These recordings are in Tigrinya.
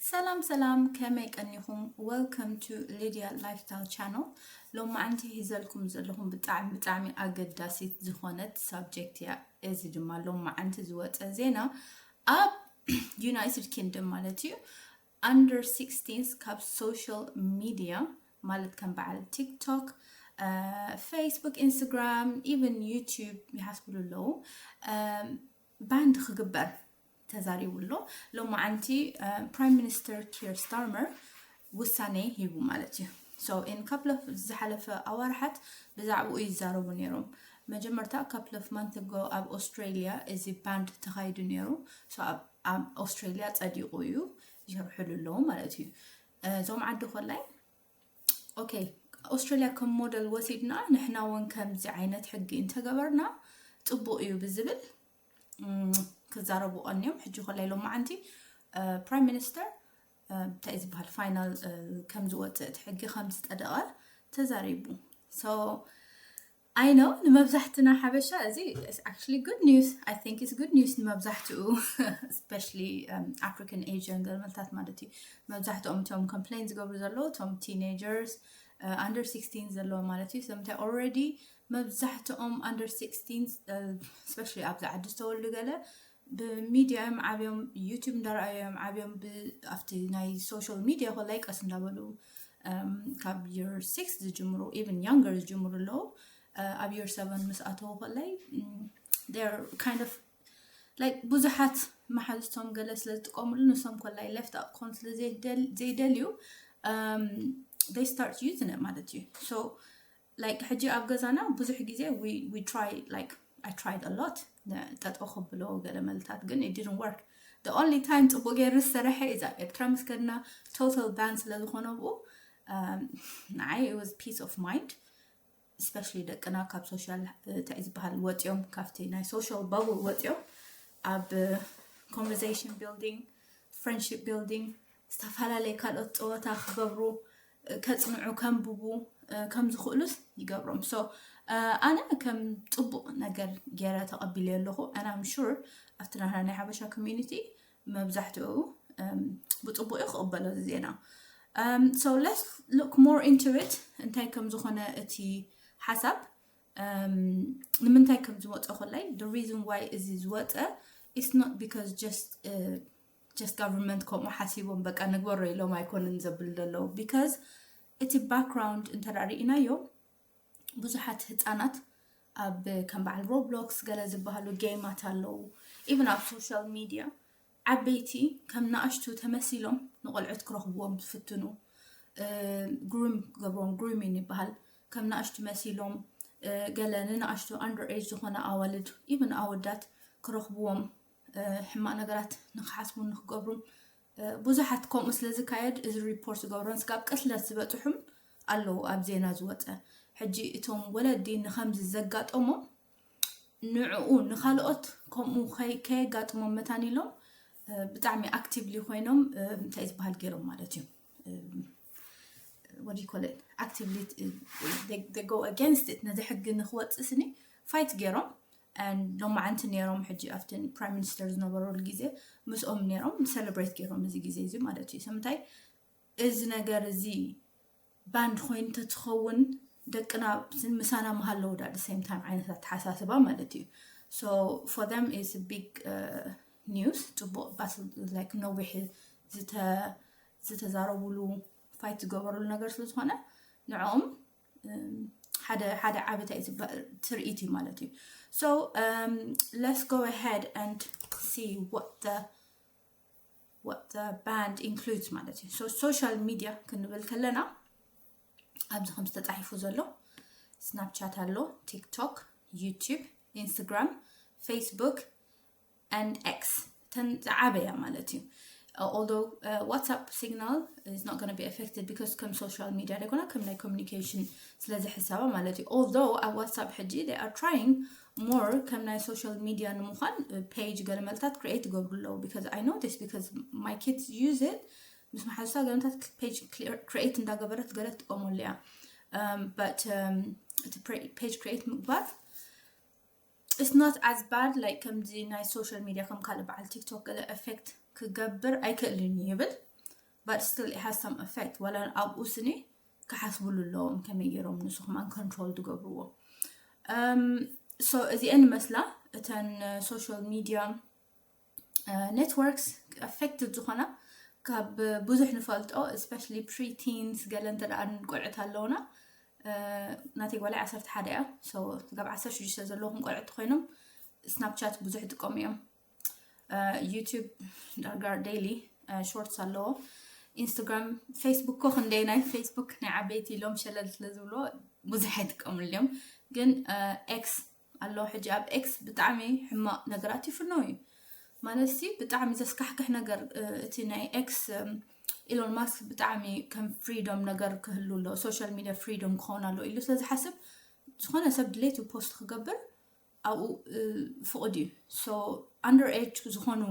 ሰላም ሰላም፣ ከመይ ቀኒኹም? Welcome to Lydia Lifestyle Channel። ሎማዓንቲ ሒዘልኩም ዘለኹም ብጣዕሚ ብጣዕሚ ኣገዳሲት ዝኾነት ሳብጀክት እያ። እዚ ድማ ሎማዓንቲ ዝወፀ ዜና ኣብ ዩናይትድ ኪንግደም ማለት እዩ፣ under sixteens ካብ ሶሻል ሚድያ ማለት ከም በዓል ቲክቶክ፣ ፌስቡክ፣ ኢንስታግራም፣ ኢቨን ዩቲዩብ ይሓስብሉ ኣለዉ፣ ባንድ ክግበር ተዛሪቡ ኣሎ። ሎማዓንቲ ፕራይም ሚኒስተር ኪር ስታርመር ውሳኔ ሂቡ ማለት እዩ። So in couple of ዝሓለፈ ኣዋርሓት ብዛዕባኡ ይዛረቡ ነይሮም። መጀመርታ couple of month ago ኣብ ኣውስትራሊያ እዚ ባንድ ተኻይዱ ነይሩ። So ኣብ ኣውስትራሊያ ጸዲቑ እዩ፣ ይሰርሕሉ ኣለዉ ማለት እዩ። እዞም ዓዲ ኮላይ ኦኬ፣ ኣውስትራሊያ ከም ሞደል ወሲድና ንሕና እውን ከምዚ ዓይነት ሕጊ እንተገበርና ጽቡቕ እዩ ብዝብል ክዛረቡ ቀንዮም። ሕጂ ኮላይ ሎማዓንቲ ፕራይም ሚኒስተር እንታይ ዝበሃል ፋይናል ከም ዝወፅእ እቲ ሕጊ ከም ዝፀደቐ ተዛሪቡ። So I know ንመብዛሕትና ሓበሻ እዚ actually good news። I think it's good news ንመብዛሕትኡ especially African Asian ገለመልታት ማለት እዩ። መብዛሕትኦም እቶም ኮምፕሌን ዝገብሩ ዘለዉ እቶም ቲኔጀርስ under sixteen ዘለዉ ማለት እዩ። ስለምንታይ already መብዛሕትኦም under sixteen especially ኣብዚ ዓዲ ዝተወልዱ ገለ ብሚድያ እዮም ዓብዮም፣ ዩቲዩብ እንዳረኣዩ እዮም ዓብዮም። ኣብቲ ናይ ሶሻል ሚድያ ኮላይ ቀስ እንዳበሉ ካብ year six ዝጅምሩ even younger ዝጅምሩ ኣለዉ። ኣብ year seven ምስ ኣተዉ ኮላይ kind of like ብዙሓት መሓዝቶም ገለ ስለ ዝጥቀምሉ ንሶም ኮላይ left out ክኾኑ ስለ ዘይደልዩ they start using it ማለት እዩ። So like ሕጂ ኣብ ገዛና ብዙሕ ግዜ we try like I tried a lot ጠጠው ከብሎ ገለ መልታት ግን it didn't work። The only time ፅቡቅ ገይሩ ዝሰረሐ is ኣብ ኤርትራ ምስ ከድና total ban ስለ ዝኾነ ብኡ ንዓይ it was peace of mind especially ደቅና ካብ ሶሻል እንታይ ዝበሃል ወፂኦም ካብቲ ናይ social bubble ወፂኦም ኣብ conversation building፣ friendship building፣ ዝተፈላለየ ካልኦት ፀወታ ክገብሩ ከፅንዑ ከንብቡ ከም ዝኽእሉስ ይገብሮም። So ኣነ ከም ፅቡቕ ነገር ገይረ ተቐቢለ ኣለኹ። And I'm sure ኣብቲ ናህና ናይ ሓበሻ community መብዛሕትኡ ብፅቡቕ እዩ ክቕበሎ እዚ ዜና። So let's look more into it እንታይ ከም ዝኾነ እቲ ሓሳብ ንምንታይ ከም ዝወፀ ኮላይ the reason why እዚ ዝወፀ it's not because just just government ከምኡ ሓሲቦም በቃ ንግበሮ ኢሎም ኣይኮንን ዘብል ዘለዉ። Because እቲ background እንተ ርኢናዮ ብዙሓት ህፃናት ኣብ ከም በዓል ሮብሎክስ ገለ ዝበሃሉ ጌማት ኣለዉ። Even ኣብ ሶሻል ሚድያ ዓበይቲ ከም ንኣሽቱ ተመሲሎም ንቆልዑት ክረኽብዎም ዝፍትኑ፣ ግሩም ክገብርዎም፣ ግሩሚን ይበሃል፣ ከም ንኣሽቱ መሲሎም ገለ ንንኣሽቱ under age ዝኾነ ኣዋልድ even ኣወዳት ክረኽብዎም ሕማቕ ነገራት ንክሓስቡ ንክገብሩ ብዙሓት ከምኡ ስለ ዝካየድ እዚ ሪፖርት ዝገብሮን ስጋብ ቅትለት ዝበፅሑን ኣለዉ ኣብ ዜና ዝወፀ። ሕጂ እቶም ወለዲ ንከምዚ ዘጋጠሞም ንዕኡ ንካልኦት ከምኡ ከየጋጥሞም መታን ኢሎም ብጣዕሚ ኣክቲቭሊ ኮይኖም እንታይ ዝበሃል ገይሮም ማለት እዩ። What do you call it? Actively go against it። ነዚ ሕጊ ንክወፅእ ስኒ ፋይት ገይሮም ሎማዓንቲ ነይሮም። ሕጂ ኣብቲ ፕራይም ሚኒስተር ዝነበረሉ ግዜ ምስኦም ነይሮም ሰለብሬት ገይሮም እዚ ግዜ እዚ ማለት እዩ። ሰምታይ እዚ ነገር እዚ ባንድ ኮይኑ ተትኸውን ደቅና ምሳና ምሃለዉ ዳ the same time ዓይነት ኣተሓሳስባ ማለት እዩ። So for them is big news። ፅቡቕ ባትል like ነዊሕ ዝተዛረቡሉ ፋይት ዝገበሩሉ ነገር ስለ ዝኾነ ንዕኦም ሓደ ሓደ ዓበታይ ትርኢት እዩ ማለት እዩ። So let's go ahead and see what the what the ban includes ማለት እዩ። So social media ክንብል ከለና ኣብዚ ከም ዝተፃሒፉ ዘሎ ስናፕቻት ኣሎ፣ ቲክቶክ፣ ዩቲዩብ፣ ኢንስታግራም፣ ፌስቡክ and X ተን ዝዓበያ ማለት እዩ። Although WhatsApp Signal is not going to be affected because ከም social media ደይኮና ከም ናይ communication ስለ ዝሕሰባ ማለት እዩ። Although ኣብ WhatsApp ሕጂ they are trying more ከም ናይ social media ንምዃን ፔጅ ገለ መልታት create ይገብሩ ኣለዉ። Because I know this because my kids use it። ምስ መሓዙሳ ገለታት ፔጅ create እንዳገበረት ገለ ትጥቀመሉ እያ። But እቲ ፔጅ create ምግባር it's not as bad like ከምዚ ናይ social media ከም ካልእ በዓል ቲክቶክ ገለ effect ክገብር ኣይክእልን ይብል። but still it has some effect። ዋላ ኣብኡ ስኒ ክሓስብሉ ኣለዎም ከመይ ገይሮም ንሱ ከማን control ዝገብርዎ። So እዚአን መስላ እተን social media networks affected ዝኾና ካብ ብዙሕ ንፈልጦ፣ especially preteens፣ ገለ እንተ ደኣ ቆልዑት ኣለውና፣ ናተይ ጓል ዓሰርተ ሓደ እያ። So ካብ ዓሰርተ ሽዱሽተ ዘለኹም ቆልዑት ኮይኖም ስናፕቻት ብዙሕ ይጥቀሙ እዮም። YouTube ዳርጋ daily shorts ኣለዎ። ኢንስታግራም፣ ፌስቡክ ኮ ክንደይ ናይ ፌስቡክ ናይ ዓበይቲ ኢሎም ሸለል ስለ ዝብሎ ብዙሕ ኣይጥቀምሉ እዮም። ግን ኤክስ ኣሎ ሕጂ። ኣብ ኤክስ ብጣዕሚ ሕማቕ ነገራት ይፍነው እዩ ማለት ሲ ብጣዕሚ ዘስካሕክሕ ነገር። እቲ ናይ ኤክስ ኢሎን ማስክ ብጣዕሚ ከም ፍሪዶም ነገር ክህሉ ኣሎ፣ social media freedom ክኸውን ኣሎ ኢሉ ስለ ዝሓስብ ዝኾነ ሰብ ድሌቱ ፖስት ክገብር ኣብኡ ፍቕድ እዩ። So under age ዝኾኑ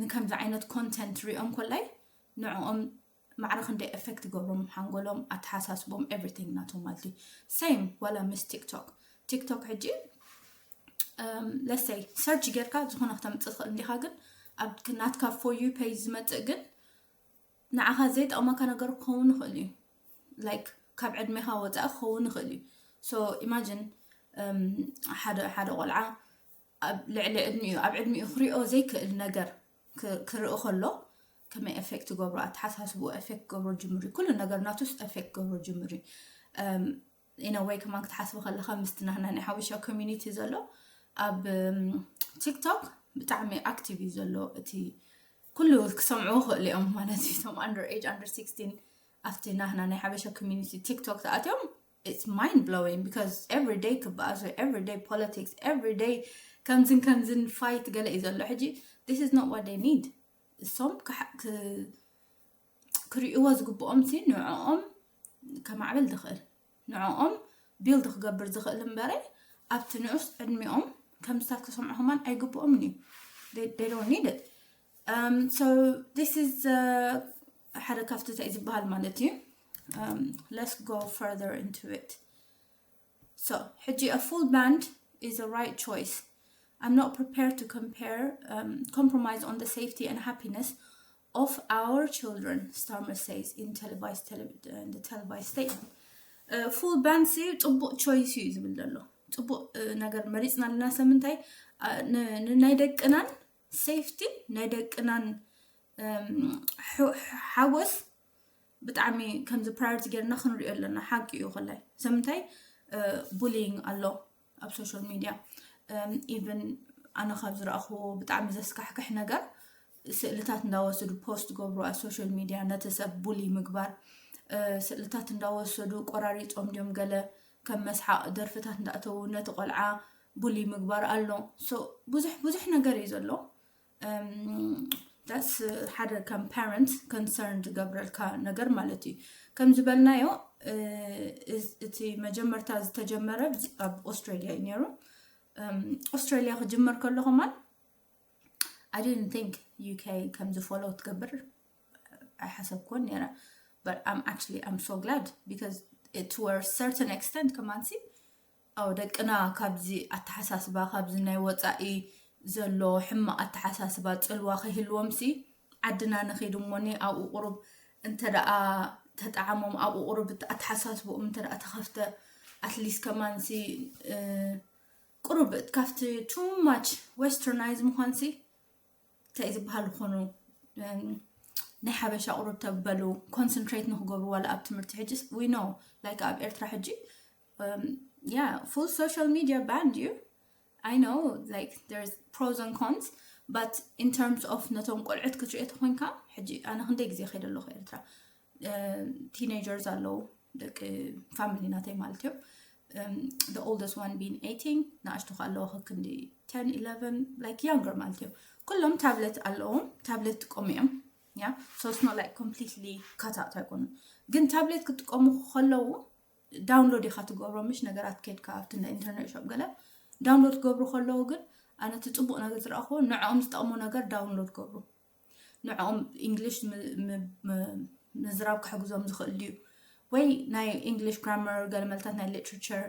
ንከምዚ ዓይነት ኮንተንት ሪኦም ኮላይ ንዕኦም ማዕረ ክንደይ ኤፌክት ይገብሮም፣ ሓንጎሎም፣ ኣተሓሳስቦም፣ everything ናቶም ማለት እዩ። ሴም ዋላ ምስ ቲክቶክ። ቲክቶክ ሕጂ ለሰይ ሰርች ጌርካ ዝኾነ ክተምፅእ ትኽእል እንዲኻ፣ ግን ኣብ ናትካ for you page ዝመፅእ ግን ንዓኻ ዘይጠቕመካ ነገር ክኸውን ይኽእል እዩ። Like ካብ ዕድሜኻ ወፃኢ ክኸውን ይኽእል እዩ። So imagine ሓደ ሓደ ቆልዓ ኣብ ልዕሊ ዕድሚኡ ኣብ ዕድሚኡ ክሪኦ ዘይክእል ነገር ክርኢ ከሎ ከመይ ኤፌክት ገብሮ፣ ኣተሓሳስብኡ ኤፌክት ገብሮ ጅምሪ፣ ኩሉ ነገር ናቱስ ኤፌክት ገብሮ ጅምሪ። ኢነ ወይ ከማን ክትሓስቢ ከለኻ ምስቲ ናህና ናይ ሓበሻ ኮሚኒቲ ዘሎ ኣብ ቲክቶክ ብጣዕሚ ኣክቲቭ እዩ ዘሎ። እቲ ኩሉ ክሰምዑ ክእሉ እዮም ማለት እዩ። እቶም under age under sixteen ኣብቲ ናህና ናይ ሓበሻ ኮሚኒቲ ቲክቶክ ተኣትዮም it's mind blowing because every day ክበኣሱ፣ every day politics፣ every day ከምዝን ከምዝን ፋይት ገለ እዩ ዘሎ። ሕጂ this is not what they need። እሶም ክርእይዎ ዝግብኦም ሲ ንዕኦም ከማዕበል ዝኽእል ንዕኦም ቢልድ ክገብር ዝኽእል እምበረ ኣብቲ ንዑስ ዕድሚኦም ከምስታት ክሰምዑ ከማን ኣይግብኦምን እዩ። They don't need it. So this is ሓደ ካብቲ እንታይ ዝበሃል ማለት እዩ። Let's go further into it. So ሕጂ a full ban is a right choice. I'm not prepared to compare, um, compromise on the safety and happiness of our children, Starmer says in televised tele- in the televised statement. Full ban ሲ ጽቡቕ ቾይስ እዩ ዝብል ዘሎ። ጽቡቕ ነገር መሪጽና ኣለና። ሰብ ምንታይ ናይ ደቅናን ሴፍቲን ናይ ደቅናን ሓጎስ ብጣዕሚ ከምዚ ፕራዮሪቲ ጌርና ክንሪኦ ኣለና። ሓቂ እዩ። ከላይ ሰምንታይ ቡሊንግ ኣሎ ኣብ ሶሻል ሚድያ። ኢቨን ኣነ ካብ ዝረኣኽዎ ብጣዕሚ ዘስካሕክሕ ነገር ስእልታት እንዳወሰዱ ፖስት ገብሩ ኣብ ሶሻል ሚድያ ነቲ ሰብ ቡሊ ምግባር፣ ስእልታት እንዳወሰዱ ቆራሪፆም ድዮም ገለ ከም መስሓቕ ደርፍታት እንዳእተዉ ነቲ ቆልዓ ቡሊ ምግባር ኣሎ። ብዙሕ ብዙሕ ነገር እዩ ዘሎ። ዳስ ሓደ ከም ፓረንት ኮንሰርን ዝገብረልካ ነገር ማለት እዩ። ከም ዝበልናዮ እቲ መጀመርታ ዝተጀመረ ኣብ ኦስትሬሊያ እዩ ነይሩ። ኦስትሬሊያ ክጅመር ከሎ ከማን I didn't think UK ከምዚ ፎሎ ትገብር ኣይሓሰብኩን ነይረ። But I'm actually I'm so glad because to a certain extent ከማንሲ ኣው ደቅና ካብዚ ኣተሓሳስባ ካብዚ ናይ ወፃኢ ዘሎ ሕማቕ ኣተሓሳስባ ፅልዋ ከይህልዎም ሲ ዓድና ንኸይድ እሞኒ ኣብኡ ቁሩብ እንተ ደኣ ተጠዓሞም ኣብኡ ቁሩብ ኣተሓሳስብኦም እንተ ደኣ ተኸፍተ ኣትሊስት ከማን ሲ ቁሩብ ካብቲ too much westernize ምዃን ሲ እንታይ ዝበሃል ዝኾኑ ናይ ሓበሻ ቁሩብ ተበሉ ኮንሰንትሬት ንክገብሩ ዋላ ኣብ ትምህርቲ ሕጂ we know like ኣብ ኤርትራ ሕጂ yeah full social media banned እዩ። I know like there's pros and cons but in terms of ነቶም ቆልዑት ክትሪኦ ተኮንካ ሕጂ ኣነ ክንደይ ግዜ ከይደ ኣለኹ ኤርትራ ቲኔጀርስ ኣለዉ ደቂ ፋሚሊ ናተይ ማለት እዮም። The oldest one being eighteen ንኣሽቱ ከ ኣለዎ ክንዲ ten eleven like younger ማለት እዮም። ኩሎም ታብለት ኣለዎም ታብለት ጥቀሙ እዮም። Yeah so it's not like completely cut out ኣይኮኑን ግን ታብሌት ክጥቀሙ ከለዉ ዳውንሎድ ኢኻ ትገብሮ ምሽ ነገራት ከድካ ኣብቲ ናይ ኢንተርኔት ሾፕ ገለ ዳውንሎድ ክገብሩ ከለዉ ግን ኣነ እቲ ፅቡቅ ነገር ዝረኣኽዎ ንዕኦም ዝጠቕሙ ነገር ዳውንሎድ ገብሩ ንዕኦም ኢንግሊሽ ምዝራብ ክሕግዞም ዝኽእል ድዩ ወይ ናይ ኢንግሊሽ ግራመር ገለ መልታት ናይ ሊትሬቸር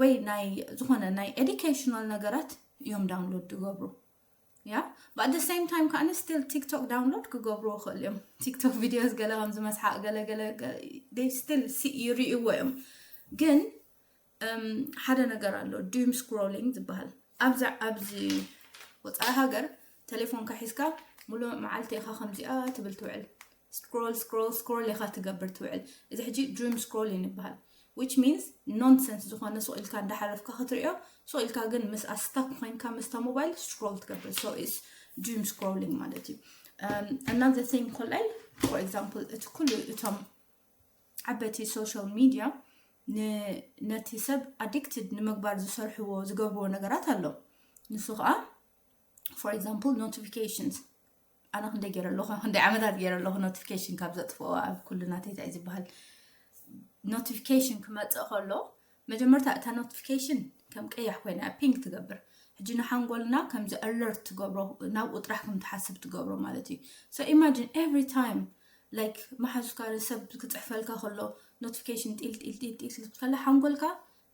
ወይ ናይ ዝኾነ ናይ ኤዱኬሽናል ነገራት እዮም ዳውንሎድ ዝገብሩ። yeah, but at the same time ከዓኒ still TikTok download ክገብርዎ ይኽእሉ እዮም። TikTok videos ገለ ከም ዝመስሓቕ ገለ ገለ still ይርእይዎ እዮም። ግን ሓደ ነገር ኣሎ፣ doom scrolling ዝበሃል። ኣብዚ ኣብዚ ወፃኢ ሃገር ቴሌፎንካ ሒዝካ ሙሉእ መዓልቲ ኢኻ ከምዚኣ ትብል ትውዕል። Scroll scroll scroll ኢኻ ትገብር ትውዕል። እዚ ሕጂ doom scrolling ይበሃል። Which means nonsense ዝኾነ ሱቕ ኢልካ እንዳሓለፍካ ክትሪኦ፣ ሱቕ ኢልካ ግን ምስ stuck ኮይንካ ምስታ ሞባይል scroll ትገብር። So it's doom scrolling ማለት እዩ። Another thing ኮላይ for example እቲ ኩሉ እቶም ዓበይቲ social media ነቲ ሰብ addicted ንምግባር ዝሰርሕዎ ዝገብርዎ ነገራት ኣሎ። ንሱ ከዓ for example notifications። ኣነ ክንደይ ገይረ ኣለኹ፣ ክንደይ ዓመታት ገይረ ኣለኹ notification ካብ ዘጥፍኦ ኣብ ኩሉ ናተይ እንታይ ዝበሃል notification ክመፅእ ከሎ መጀመርታ እታ notification ከም ቀያሕ ኮይና ping ትገብር። ሕጂ ንሓንጎልና ከምዚ alert ትገብሮ፣ ናብኡ ጥራሕ ከም ትሓስብ ትገብሮ ማለት እዩ። So imagine every time like መሓዙካ ሰብ ክፅሕፈልካ ከሎ notification ጢል ጢል ጢል ጢል ክትብል ከላ ሓንጎልካ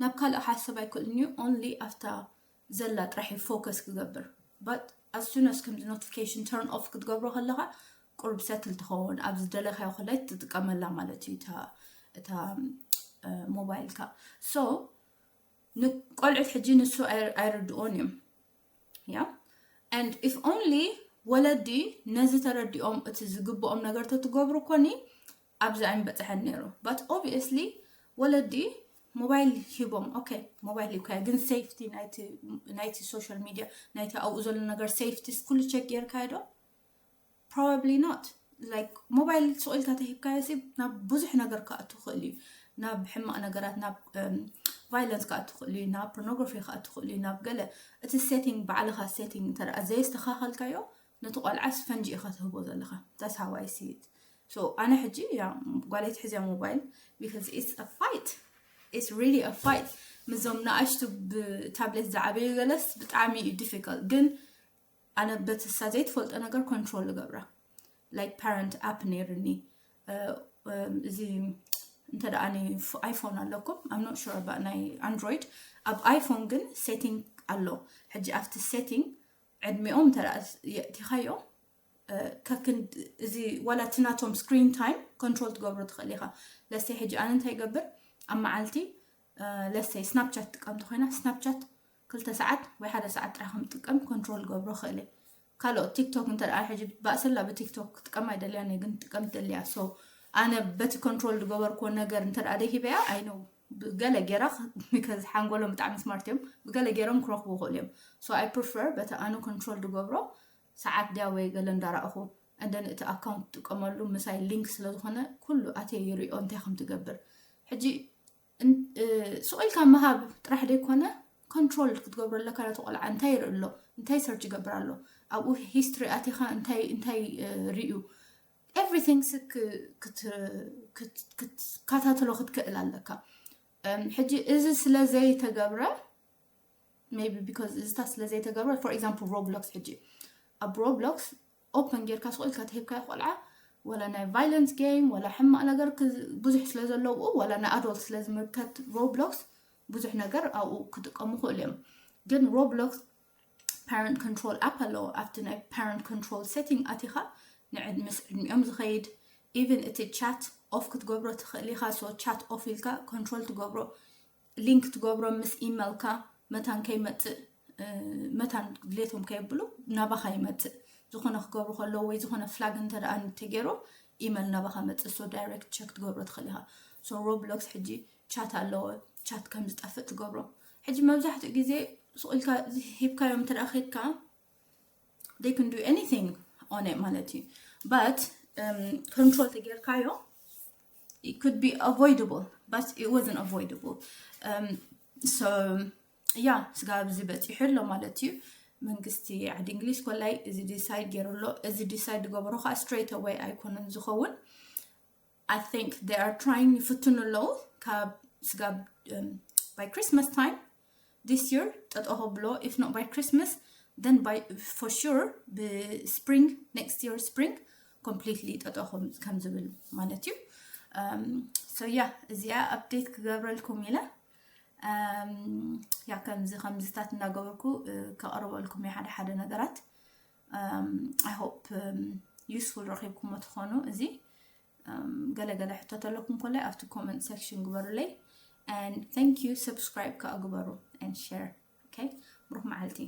ናብ ካልእ ክሓስብ ኣይክእልን እዩ። Only ኣብታ ዘላ ጥራሕ እዩ focus ክገብር። But as soon as ከምዚ notification turn off ክትገብሮ ከለኻ ቁርብ settle ትኸውን፣ ኣብ ዝደለኻዮ ኮላይ ትጥቀመላ ማለት እዩ እታ ሞባይልካ። So ንቆልዑት ሕጂ ንሱ ኣይርድኦን እዮም። Yeah, and if only ወለዲ ነዚ ተረዲኦም እቲ ዝግብኦም ነገር ተትገብሩ ኮኒ ኣብዚ ኣይምበፅሐን ነይሩ። But obviously ወለዲ ሞባይል ሂቦም፣ okay ሞባይል ሂብካዮ፣ ግን safety ናይቲ social media ናይቲ ኣብኡ ዘሎ ነገር safety ኩሉ check ጌርካዮ ዶ? Probably not። Like ሞባይል ሱቕ ኢልካ ተሂብካዮ ሲ ናብ ብዙሕ ነገር ክኣቱ ይኽእል እዩ። ናብ ሕማቕ ነገራት፣ ናብ violence ክኣቱ ይኽእል እዩ፣ ናብ pornography ክኣቱ ይኽእል እዩ፣ ናብ ገለ እቲ setting ባዕልኻ setting እንተ ዘየስተኻኸልካዮ ነቲ ቆልዓስ ፈንጂ ኢኻ ትህቦ ዘለኻ። That's how I see it። So ኣነ ሕጂ ያ ጓለይ ትሕዝያ ሞባይል because it's a fight, it's really a fight። ምዞም ንኣሽቱ ብታብሌት ዝዓበዩ ገለስ ብጣዕሚ እዩ difficult። ግን ኣነ በቲ እሳ ዘይትፈልጦ ነገር control እገብራ። Like parent app ነይርኒ። እዚ እንተ ደኣ iPhone ኣለኩም፣ I'm not sure about ናይ Android። ኣብ iPhone ግን setting ኣሎ። ሕጂ ኣብቲ setting ዕድሚኦም እንተ ደኣ የእቲኻዮ ከክንድ እዚ ዋላ እቲ ናቶም screen time control ትገብሮ ትኽእል ኢኻ። ለሰይ ሕጂ ኣነ እንታይ ይገብር ኣብ መዓልቲ ለሰይ Snapchat ትጥቀም ተኾይና Snapchat ክልተ ሰዓት ወይ ሓደ ሰዓት ጥራሕ ከም ጥቀም control ገብሮ ክእለ። ካልኦት TikTok እንተ ደኣ ሕጂ ባእስላ ብ TikTok ክጥቀም ኣይደልያን እየ፣ ግን ጥቀም ትደልያ። So ኣነ በቲ control ዝገበርኩዎ ነገር እንተ ደኣ ደይሂበያ I know ብገለ ጌራ because ሓንጎሎም ብጣዕሚ smart እዮም፣ ብገለ ጌሮም ክረኽቡ ይኽእሉ እዮም። So I prefer በቲ ኣነ control ዝገብሮ ሰዓት ድያ ወይ ገለ እንዳረኣኹ and then እቲ account ትጥቀመሉ ምሳይ link ስለ ዝኾነ ኩሉ ኣትየ ይሪኦ እንታይ ከም ትገብር። ሕጂ ሱቕ ኢልካ ምሃብ ጥራሕ ዘይኮነ control ክትገብሮ ኣለካ። ነቲ ቆልዓ እንታይ ይርኢ ኣሎ፣ እንታይ search ይገብር ኣሎ፣ ኣብኡ history ኣቲኻ እንታይ እንታይ ርእዩ everything ክትከታተሎ ክትክእል ኣለካ። ሕጂ እዚ ስለ ዘይተገብረ maybe because እዚታት ስለ ዘይተገብረ for example Roblox ሕጂ ኣብ Roblox open ጌርካ ሱቕ ኢልካ ተሂብካዮ ቆልዓ ዋላ ናይ violence game ዋላ ሕማቕ ነገር ብዙሕ ስለ ዘለውኡ ዋላ ናይ adult ስለ ዝምልከት Roblox ብዙሕ ነገር ኣብኡ ክጥቀሙ ክእሉ እዮም። ግን Roblox parent control app ኣለዎ። ኣብቲ ናይ parent control setting ኣቲኻ ንዕድ ምስ ዕድሚኦም ዝኸይድ even እቲ chat off ክትገብሮ ትኽእል ኢኻ። So chat off ኢልካ control ትገብሮ link ትገብሮ ምስ email ካ መታን ከይመፅእ መታን ድሌቶም ከየብሉ ናባኻ ይመፅእ። ዝኾነ ክገብሩ ከለዉ ወይ ዝኾነ flag እንተ ደኣ እንተገይሩ email ናባኻ መፅእ። So direct check ትገብሮ ትኽእል ኢኻ። So Roblox ሕጂ chat ኣለዎ። Chat ከም ዝጠፍእ ትገብሮ። ሕጂ መብዛሕትኡ ግዜ ሱቕ ኢልካ ሂብካዮም እንተ ደኣ ኸድካ they can do anything on it ማለት እዩ። But control ተጌርካዮ it could be avoidable but it wasn't avoidable. So yeah ስጋብ እዚ በፂሑ ኣሎ ማለት እዩ። መንግስቲ ዓዲ እንግሊዝ ኮላይ እዚ decide ገይሩ ኣሎ። እዚ decide ዝገበሮ ከዓ straight away ኣይኮነን ዝኸውን። I think they are trying ይፍትኑ ኣለዉ ካብ ስጋብ by Christmas time this year ጠጠው ከብሎ if not by Christmas then by for sure ብ spring next year spring completely ጠጠው ከም ዝብል ማለት እዩ። So yeah እዚኣ update ክገብረልኩም ኢለ ያ ከምዚ ከምዚታት እናገበርኩ ከቕርበልኩም እየ ሓደ ሓደ ነገራት። I hope useful ረኺብኩሞ ትኾኑ። እዚ ገለገለ ሕቶ ተለኩም ኮላይ ኣብቲ comment section ግበሩለይ። And thank you። Subscribe ከዓ ግበሩ and share። Okay፣ ብሩኽ መዓልቲ።